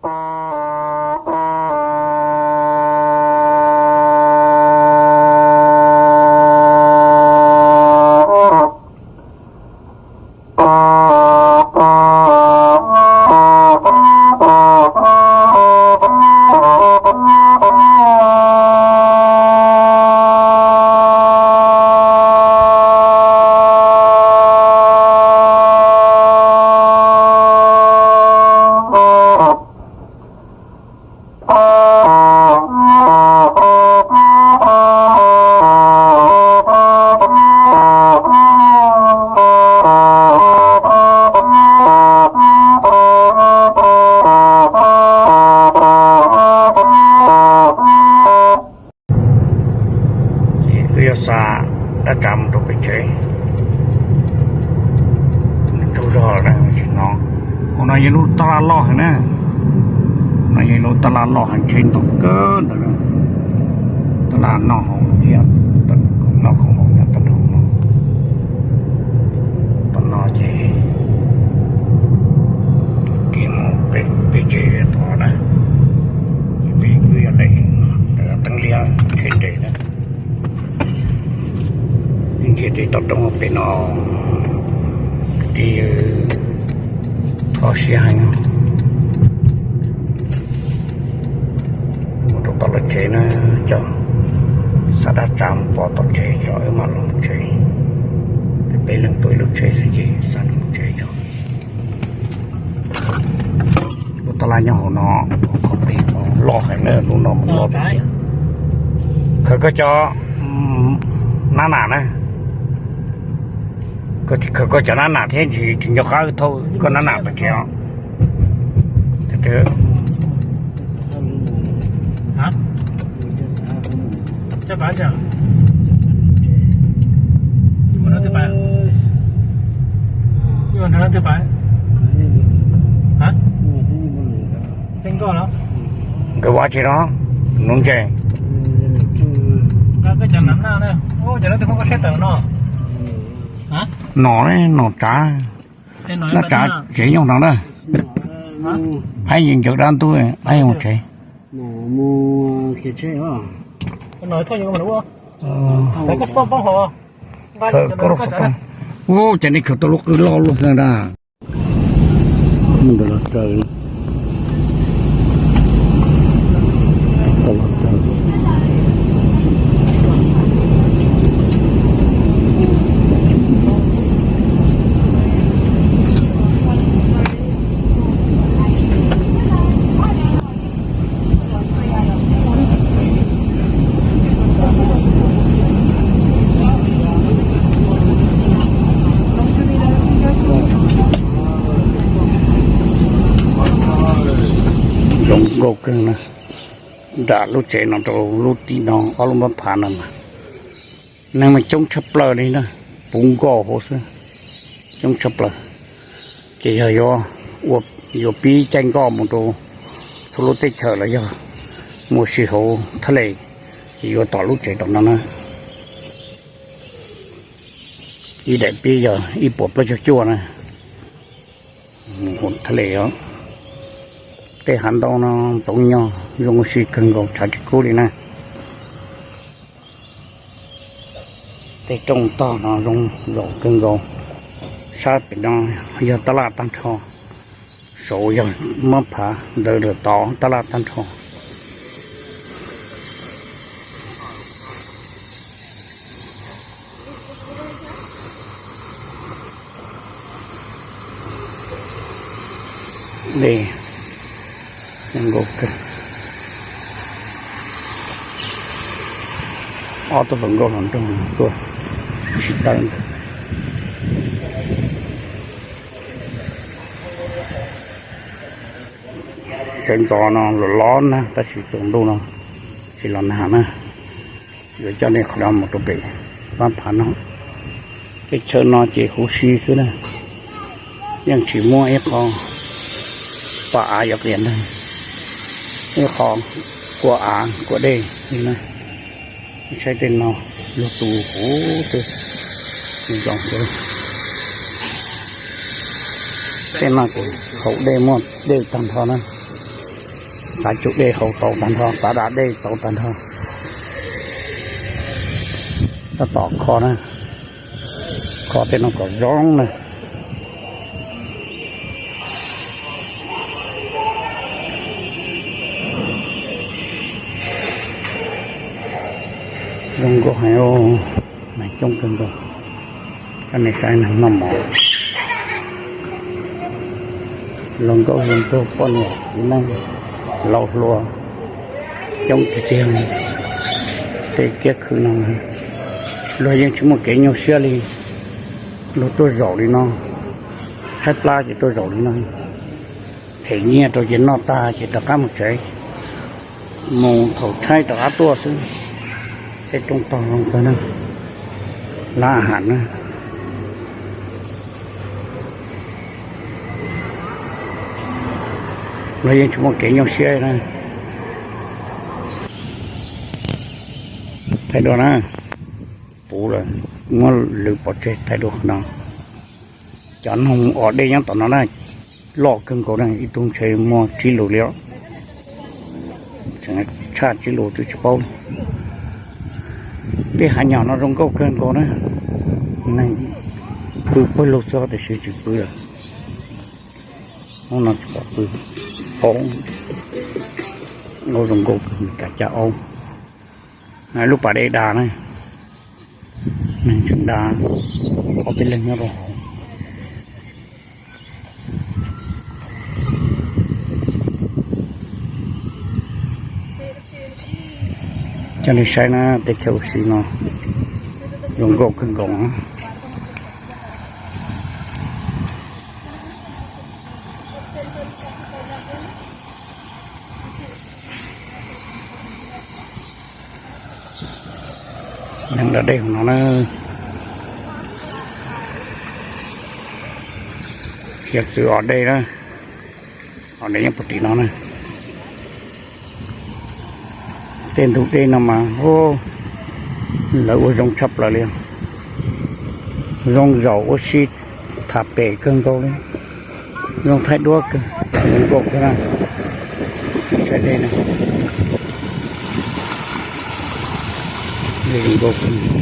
Ces wb yuav xa dab tsav mus rau pem tsev. Tsaug zog lawm na, tsis hnov. Hauv no yog lub taj laj loj heev na. No yog lub taj laj loj heev, tsheb ntau kawg ntawd na. Taj laj noj haus thiab, noj khoom haus nyob taj laj no. Tom no ces kev mus pem peb tsev tod na, peb kuj yog daim teeb liab tsheb nres na. Nce tej toj roob pem no, kwv tij, kho siab heev. Mus rau tom lawv tsev na, coj xa dab tsav mus pov tom tsev tso wb mam los tsev. Peb peb leeg tuaj ib lub tsheb xwb ces xa mus tsev tso. Lub taj laj nyob hauv no, qhov pem no loj heev na, lub no mus loj tiag tiag. Khaws koj cov nab nam na. Koj tsis khaws koj cov nab nam thiab tsis nco qab thauj koj nab nam pov tsev os. Nkawd ua tsi no, nuv ntses. Nom, nom tsav, noj tsav tsev nyob no na. Aib yeej ncaws dab ntub, aib mus tsev. Ua cas nej khaws tau lub qwj loj luaj na. Zoo nkauj kawg na. Nram lub tsev no rau lub tim no ob lub npab phav no mas neeg mas coob tshaj plaws li na, puv nkoj hauv xwb, coob tshaj plaws. Ces yog yuav, yuav pib caij nkoj mus rau txhua lub teb chaws los yog mus ua si hauv thaj les, ces yuav tom lub tsev tom no na. Ib daim pib yog ib puas plaub caug cuaj na. Mus hauv thaj les os. Tej hav ntoo no ntxoov nyog zoo ua si kawg nkaus, tshav tsis kub li na. Tej rooj tog no zoo zaum kawg nkaus. Sab pem no yog taj laj tag nrho, saud yog mab phav, ntawd lawm tod taj laj tag nrho. Dej zoo nkauj kawg. Ob tug hluas nkauj hluas nraug tuaj sib tawb ntawd. Sawv ntxov no los los nag tab sis tsaus ntuj no tsis los nag na. Yuav coj nej qhov no mus rau pem pab phav no. Teb chaws no ces huv si xwb na, yeej tsis muaj ib qho paj av yuav qias ntag, ib qho kua av kua dej li na. Saib tej no, lug tus huv twg zoo xwb. Tej no ces haus dej muaj dej tag nrho na. Tav tsum dej haus tau tag nrho, tav da dej tau tag nrho. Tab tom kho na, kho tej no kom zoo na. Zoo nkauj heev, neeg coob kawg nkaus. Cov neeg saib neeg noj mov, hluas nkauj hluas nraug poj niam txiv neej laus hluas coob tiag tiag. Tej kiab khw no luag yeej tsis muaj kev nyuaj siab li. Luag tuaj zaum li no, tshaib plab ces tuaj zaum li no, them nyiaj rau ces noj tag ces rov qab mus tsev, mus thaum tshaib rov qab tuaj xwb. Tej rooj tog zoo kawg na, lab a has na. Luag yeej tsis muaj kev nyuaj siab na. Thaij dua na, puv lawm, muab lwv pov tseg thaij dua qhov no. Cov noog os dej nyob tom no na, loj kawg nkaus na, ib tug ntshe muaj tsib lus li os. Tshaj tsib lus twb tsis paub. Tej hav nyom no zoo nkauj kawg nkaus na, neeg pw pawg lug xwb tiam sis tsis pw lawm. Hnub no tsis pom pw, paub zoo nkauj kawg, kav caj aub. Lub pas dej dag na, neeg tseem dag, ob peb leeg nyob rau hauv. Coj nej saib na, teb chaws ua si no zoo nkauj kawg nkaus. Neeg da dej hauv no na, hiav txwv os dej na, os dej nyob puag tim no na. Tej ntug dej no mas lawv ua zoo tshaj plaws li, zoo zaum ua si tham pem kawg nkaus li, zoo thaij duab kawg, zoo nkauj kawg na. Saib dej na, zoo nkauj kawg.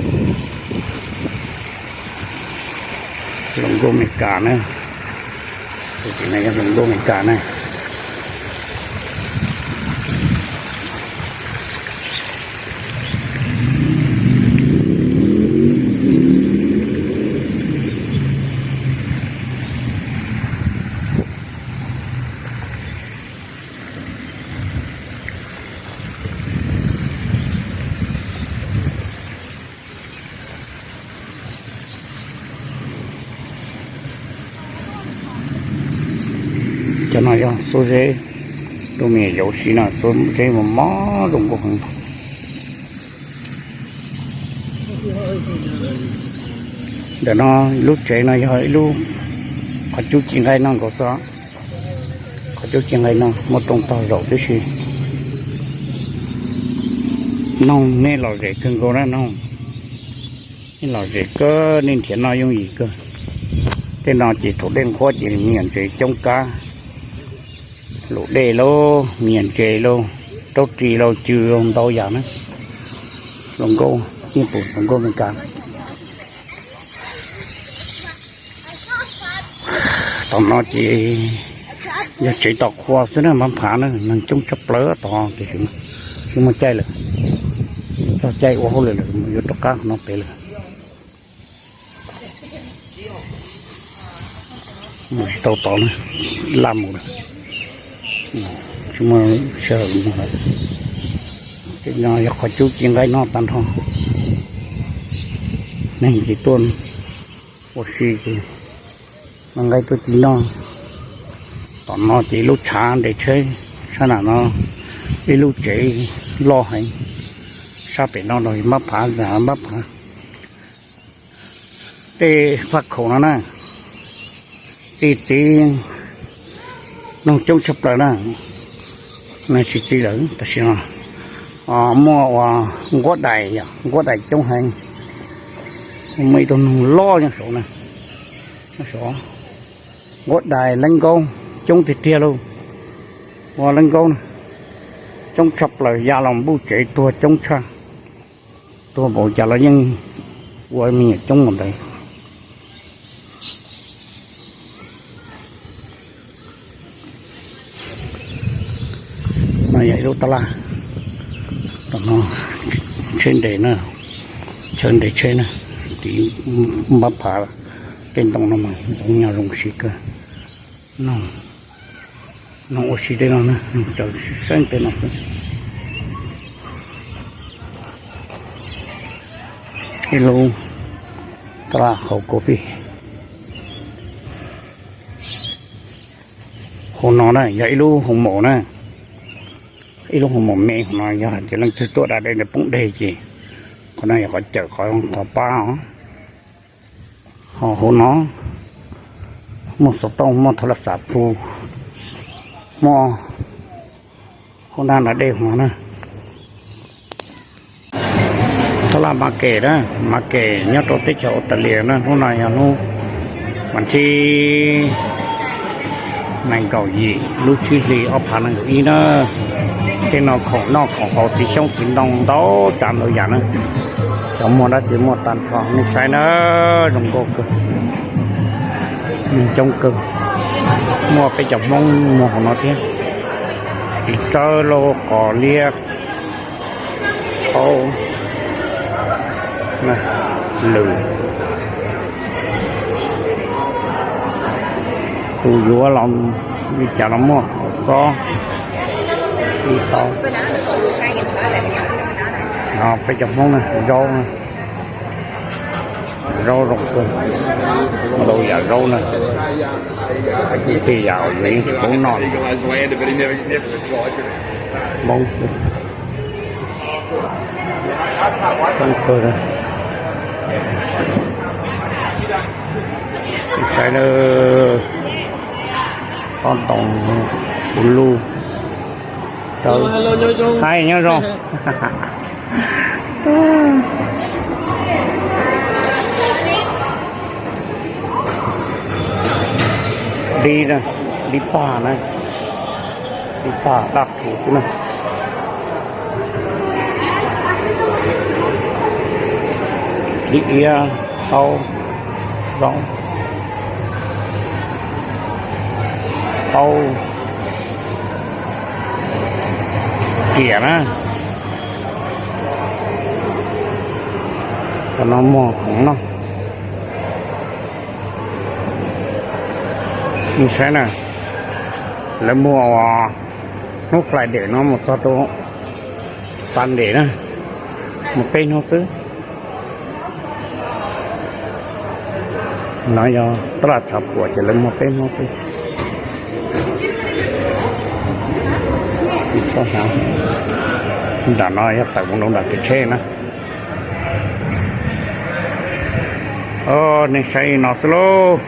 Hluas nkauj Amelikas na, tus tim no yog hluas nkauj Amelikas na. Cov no yog xub zeb, tus me nyuam yaus siv no xub zeb mos mos zoo nkauj heev. Ntawm no lub tsev no yog ib lub qhov cub ci nqaij noj nkaus xwb. Qhov cub ci nqaij no muaj rooj tog zaum tib si. Noog nej lom zem kawg nkaus na noog. Nej lom zem kawg, nej nrhiav noj yooj yim kawg. Tej no ces thaum dej nqhuab ces me nyuam ntses coob kab, lus dej lauj, me nyuam ntses lauj, raub ris lauj, cw lauj, ntau yam na. Hluas nkauj, yeej pum hluas nkauj Amelikas. Tom no ces yog tsev tos qhua xwb na, npab phav na, neeg coob tshaj plaws tod tiam sis tsis muaj caij lawm, txog caij ua hauj lwm lawm yuav rov qab qhov no pem lawm. Mus tsis tau tod na, laj mus lawm, tsis muaj sij hawm mus lawm. Tej no yog qhov cub ci nqaij noj tag nrho, neeg ces tuaj ua si ces nqa nqaij tuaj ci noj. Tom no ces ib lub tshav nres tsheb, sab nram no ib lub tsev loj heev, sab pem no los npab phav, npab phav. Tej faj khaum no na, txi txiv, noog coob tshaj plaws na, tsis txi lawm tam sim no. Muaj ua nquab dais, nquab dais coob heev. Muaj ib tug noog loj nyob saud na, nyob saud. Nquab dais, leeb nkaub coob tiag tiag lauj. Ua leeb nkaub na, coob tshaj plaws, ya los npuj tsev tuag coob tshaj, tuag npaum cas los yeej ua me nyuam coob mus ntawd. No yog ib lub tab laj, tsheb nres na, chaw nres tsheb na, tim npab phav tej ntoo no mas zoo nyob zoo siab kawg. No ua si tej no, saib tej no xwb. Ib lub tab laj haus covid. Hauv no na yog ib lub hoo maum na, ib lub hoo maum me. Hauv no yog hais tias leej twg tuaj da dej ntawd poob dej ces qhov no yog qhov cawm qhov pab os. Ho hauv no muaj xov tooj, muaj thav las xav phu, muaj hauv na da dej hauv no na. Tab laj Mas Kes na, Mas Kes nyob rau teb chaws Australia na. Hnub no yog hnub vas thib nees nkaum yim lub tsib hlis ob phav nees ib na. Tej no khoom noj khoom haus, txiv xyoob txiv ntoo ntau tsav ntau yam na. Cov muag dab tsi muaj tag nrho nej saib na, zoo nkauj kawg, neeg coob kawg. Muaj peb cov Hmoob muag hauv no thiab, txiv tsawb lauj, qos liab, qaub, lwm, tus yuav los li cas los muaj, xob, ib tau. No peb cov Hmoob na, zaub na, zaub zoo kawg, ntau yam zaub na, tej yam uas yus yeej tsis paub noj li. Hmoob xwb, hmoob kawg. Saib na, tob ntoo, kuv lub, tsawb, haib nyob zoo. Dib na, dib pag na, dib pag daj qhuv xwb na. Dib iab, taub, zaub, taub, riam na. Cov no muag khoom noj. Nej saib na, lawv muag hnub Friday no mus txog rau Sunday na, muag peb hnub xwb. No yog tab laj tshav puam ces lawv muag peb hnub xwb. Nram no yog tawm mus rau nram kev tsheb na. Nej saib no xwb lauj.